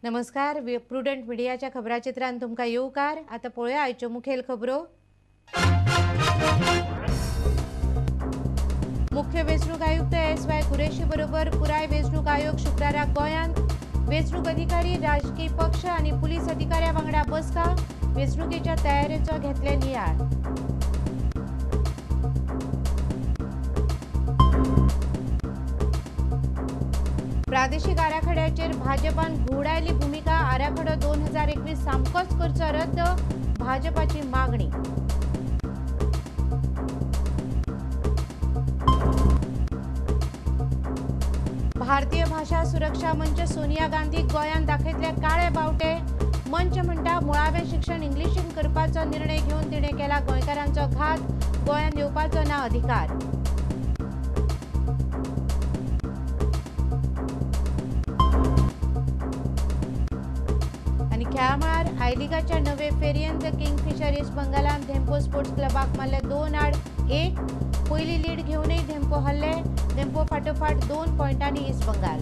नमस्कार, प्रुडंट मीडियाच्या खबराचित्रान तुमकां येवकार। आतां पळोवया आयच्यो मुखेल खबरो। मुख्य वेंचणूक आयुक्त एस वाय कुरेशी बरोबर पुराय वेंचणूक आयोग शुक्राराक गोंयांत। वेंचणूक अधिकारी, राजकीय पक्ष आनी पुलीस अधिकाऱ्या वांगडा बसका। वेंचणुकेच्या तयारेचो घेतले नियाळ। प्रादेशिक आराखड्याचेर भाजपान घुंवडायली भूमिका। आराखडो 2021 सामकोच करचो रद्द, भाजपाची मागणी। भारतीय भाषा सुरक्षा मंच सोनिया गांधी गोंयांत दाखयतले काळे बावटे। मंच म्हणटा मुळावें शिक्षण इंग्लिशीन करपाचो निर्णय घेवन तिणें केला गोंयकारांचो घात, गोंयांत येवपाचो ना अधिकार। खेळामळार I लिगाच्या नवे फेरयेंत किंगफिशर ईस्ट बंगालान धेंपो स्पोर्ट्स क्लबाक मारले 2-1। पयली लीड घेवनय धेंपो हल्ले। धेंपो फाटोफाट 2 पॉयंटांनी ईस्ट बंगाल।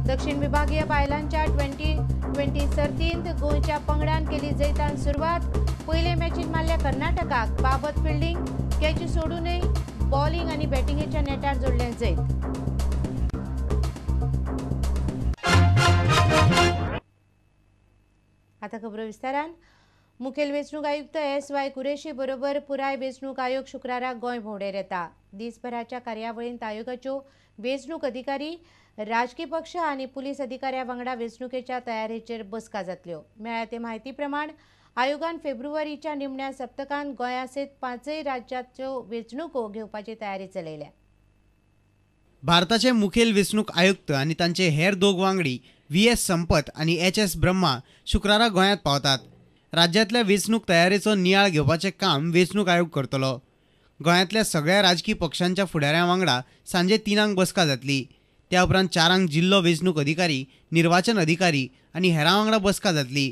दक्षिण विभागीय बायलांच्या 2020 सर्तींत गोंयच्या पंगडान केली जैतान सुरवात। पयले मॅचीन मारल्या कर्नाटकाक बाबत फिल्डिंग, कॅच सोडूनय बॉलिंग आणि बॅटिंगेच्या नेटार जोडले जैत। आता खबरो विस्तारान। मुखेल वेंचणूक आयुक्त एस वाय कुरेशी बरोबर पुराय वेंचणूक आयोग शुक्राराक गोंय भोंवडेर येता। दिसभराच्या कार्यावळींत आयोगाच्यो वेंचणूक अधिकारी, राजकीय पक्ष आनी पुलीस अधिकाऱ्या वांगडा वेंचणुकेच्या तयारेचेर बसका जातल्यो। मेळ्ळ्या ते म्हायती प्रमाण आयोगान फेब्रुवारीच्या निमण्या सप्तकांत गोंया सयत 5 राज्यांच्यो वेंचणुको घेवपाची तयारी चलयल्या। भारताचे मुखेल वेंचणूक आयुक्त आनी तांचे हेर दोग वांगडी व्ही एस संपत आनी एच एस ब्रह्मा शुक्रारा गोंयांत पावतात। राज्यांतल्या वेंचणूक तयारेचो नियाळ घेवपाचें काम वेंचणूक आयोग करतलो। गोंयांतल्या सगळ्या राजकी पक्षांच्या फुडाऱ्यां वांगडा सांजे 3 बसका जातली। त्या उपरांत 4 जिल्लो वेंचणूक अधिकारी, निर्वाचन अधिकारी आनी हेरां वांगडा बसका जातली।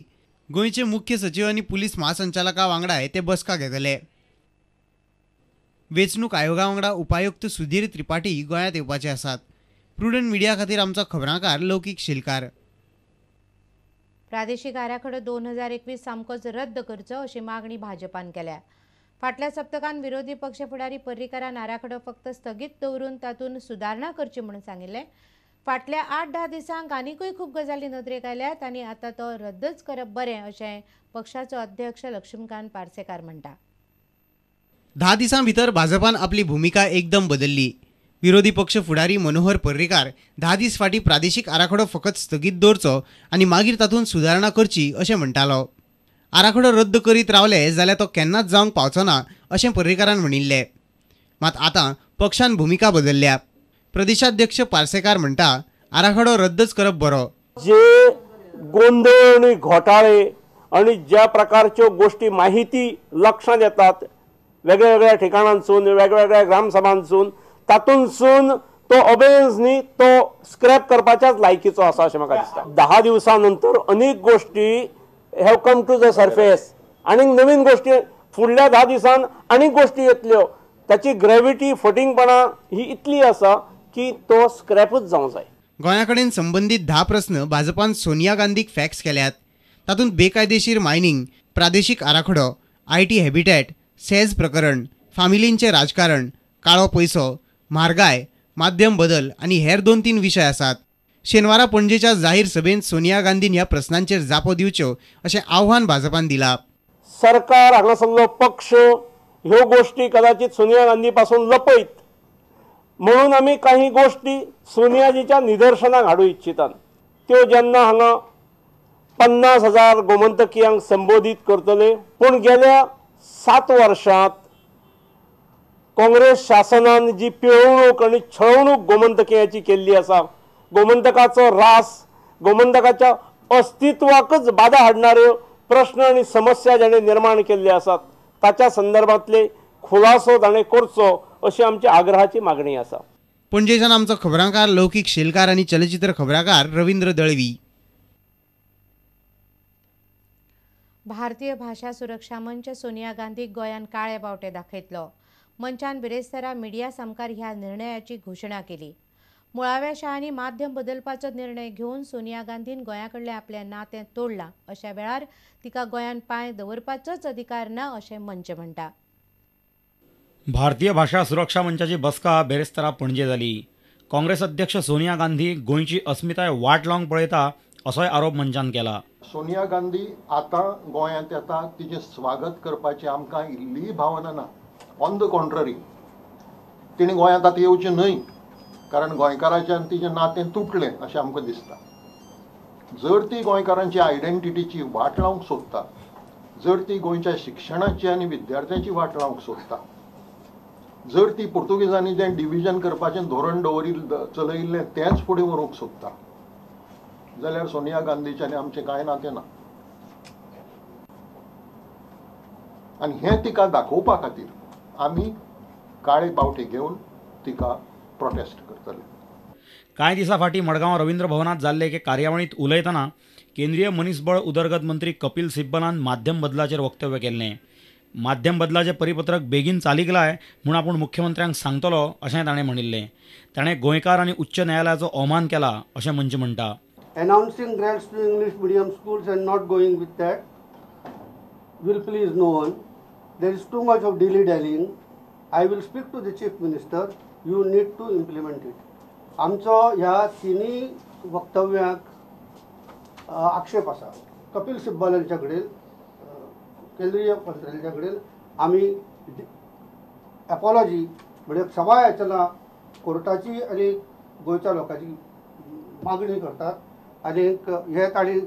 गोंयचे मुख्य सचिव आनी पुलीस म्हासंचालका वांगडाय ते बसका घेतले। वेंचणूक आयोगा वांगडा उपायुक्त सुधीर त्रिपाठी गोंयांत येवपाचे आसात। प्रुडंट मीडिया खातीर आमचो खबरांकार लौकीक शिलकार। प्रादेशिक आराखडो 2021 सामकोच रद्द करचो अशी मागणी भाजपान केल्या। फाटल्या सप्तकान विरोधी पक्ष फुडारी पर्रीकारान आराखडो फक्त स्थगीत दवरून तातूंत सुदारणा करची म्हणून सांगिल्लें। फाटल्या 8-10 दिसांक आनीकूय खूब गजाली नदरेक आयल्यात आनी आतां तो रद्दच करप बरें अशें पक्षाचो अध्यक्ष लक्ष्मीकांत पार्सेकार म्हणटा। 10 दिसां भितर भाजपान आपली भूमिका एकदम बदलली। विरोधी पक्ष फुडारी मनोहर पर्रीकार 10 दीस फाटीं प्रादेशिक आराखडो फकत स्थगीत दवरचो आनी मागीर तातूंत सुदारणा करची अशें म्हणटालो। आराखडो रद्द करीत रावले जाल्यार तो केन्नाच जावंक पावचो ना अशें पर्रीकारान म्हणिल्लें। मात आतां पक्षान भूमिका बदलल्या। प्रदेशाध्यक्ष पार्सेकार म्हणटा आराखडो रद्दच करप बरो। जे गोंदळ आनी घोटाळे आनी ज्या प्रकारच्यो गोष्टी माहिती लक्षांत येतात वेगळ्या ठिकाणांसून, वेगवेगळ्या ग्रामसभांसून, तातूंतसून तो अबेन्स न्ही तो स्क्रॅप करपाच्याच लायकीचो आसा अशें म्हाका दिसता। 10 दिवसां नंतर अनेक गोष्टी have come to the surface आनी नवीन गोष्टी फुडल्या 10 दिसान आनीक गोष्टी येतल्यो। ताची ग्रेविटी, फटींगपणा ही इतली आसा की तो स्क्रॅपूच जावंक जाय। गोंया कडेन संबंदीत 10 प्रस्न भाजपान सोनिया गांधीक फॅक्स केल्यात। तातूंत बेकायदेशीर मायनिंग, प्रादेशिक आराखडो, I T habitat, सॅज प्रकरण, फामिलींचें राजकारण, काळो पयसो, म्हारगाय, माध्यम बदल आनी हेर 2-3 विशय आसात। शेनवारा पणजेच्या जाहीर सभेंत सोनिया गांधीन ह्या प्रस्नांचेर जापो दिवच्यो अशें आव्हान भाजपान दिलां। सरकार, हांगासरलो पक्ष ह्यो गोष्टी कदाचित सोनिया गांधी पासून लपयत, म्हणून आमी काही गोष्टी सोनियाजीच्या निदर्शनाक हाडूं इच्छितात. त्यो जेन्ना हांगा 50,000 गोमंतकियांक संबोधीत करतले, पूण गेल्या 7 वर्षांत काँग्रेस शासनान जी पिळवणूक आनी छळवणूक गोमंतकियाची केल्ली आसा, गोमंतकाचो रास, गोमंतकाच्या अस्तित्वाकच बाधा हाडणाऱ्यो प्रश्न आनी समस्या जाणें निर्माण केल्ले आसात ताच्या संदर्भांतले खुलासो ताणें करचो अशी आमची आग्रहाची मागणी आसा. पणजेच्यान आमचो खबरांकार लौकीक शेलकार आनी चलचित्र खबराकार रवींद्र दळवी. भारतीय भाशा सुरक्षा मंच सोनिया गांधीक गोंयान काळे बावटे दाखयतलो. मंचान बिरेस्तारा मिडिया सामकार ह्या निर्णयाची घोशणा केली. मुळाव्या शाळांनी माध्यम बदलपाचो निर्णय घेवन सोनिया गांधीन गोंया कडलें आपलें नातें तोडलां. अशा वेळार तिका गोंयान पांय दवरपाचोच अधिकार ना अशें मंच म्हणटा. भारतीय भाशा सुरक्षा मंचाची बसका बेरेस्तारा पणजे जाली. काँग्रेस अध्यक्ष सोनिया गांधी गोंयची अस्मिताय वाट लावंक पळयता असोय आरोप मंचान केला. सोनिया गांधी आतां गोंयांत येता तिचें स्वागत करपाची आमकां इल्लीय भावना ना. ऑन the contrary, तिणें गोंयांत आतां येवचें न्हय, कारण गोंयकाराच्यान तिचें नातें तुटलें अशें आमकां दिसता. जर ती गोंयकारांची आयडेंटिटीची वाट लावंक सोदता, जर ती गोंयच्या शिक्षणाची आनी विद्यार्थ्यांची वाट लावंक सोदता, जर ती पुर्तुगेजांनी जें डिविजन करपाचें धोरण दवरिल्लें चलयिल्लें तेंच फुडें व्हरूंक सोदता, जाल्यार सोनिया गांधीचें आनी आमचें कांय नातें ना. आनी हें तिका दाखोवपा खातीर आमी काळे बावटे घेवन तिका प्रोटेस्ट करतले. कांय दिसां फाटीं मडगांव रवींद्र भवनांत जाल्ले एके कार्यावळींत उलयतना केंद्रीय मनीसबळ उदरगत मंत्री कपिल सिब्बलान माध्यम बदलाचेर वक्तव्य केल्लें. माध्यम बदलाचें परिपत्रक बेगीन चालीक लाय म्हूण आपूण मुख्यमंत्र्यांक सांगतलो अशें ताणें म्हणिल्लें. ताणें गोंयकार आनी उच्च न्यायालयाचो अवमान केला अशें मंच म्हणटा. Announcing grants to English medium schools and not going with that will please no one. There is too much of dilly-dallying. I will speak to the Chief Minister. You need to implement it. आमचो ह्या तिन्ही वक्तव्यांक आक्षेप आसा. कपिल सिब्बल हांच्या कडेन, केंद्रीय मंत्र्यांच्या कडेन आमी एपॉलॉजी म्हणजे क्षमा याचना कोर्टाची आनी गोंयच्या लोकांची मागणी करतात आनी हे तांणी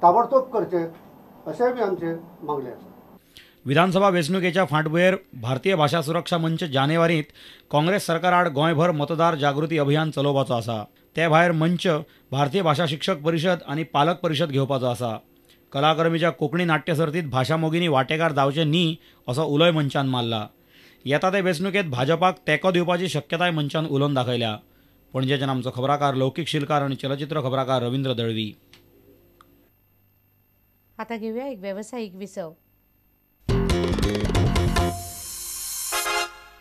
ताबडतोब करचें अशेंय बी आमचें मागणें आसा. विधानसभा वेंचणुकेच्या फाटभुंयेर भारतीय भाशा सुरक्षा मंच जानेवारींत काँग्रेस सरकाराआड गोंयभर मतदार जागृती अभियान चलोवपाचो आसा. ते भायर मंच भारतीय भाशा शिक्षक परिशद आनी पालक परिशद घेवपाचो आसा. कला अकादमीच्या कोंकणी नाट्य सर्तींत भाशा मोगिनी वांटेकार जावचे न्ही असो उलोय मंचान मारला. येता ते वेंचणुकेंत भाजपाक तेंको दिवपाची शक्यताय मंचान उलोवन दाखयल्या. पणजेच्यान आमचो खबराकार लौकीक शिलकार आनी चलचित्र खबराकार रवींद्र दळवी. आता घेऊया एक व्यावसायिक विसव.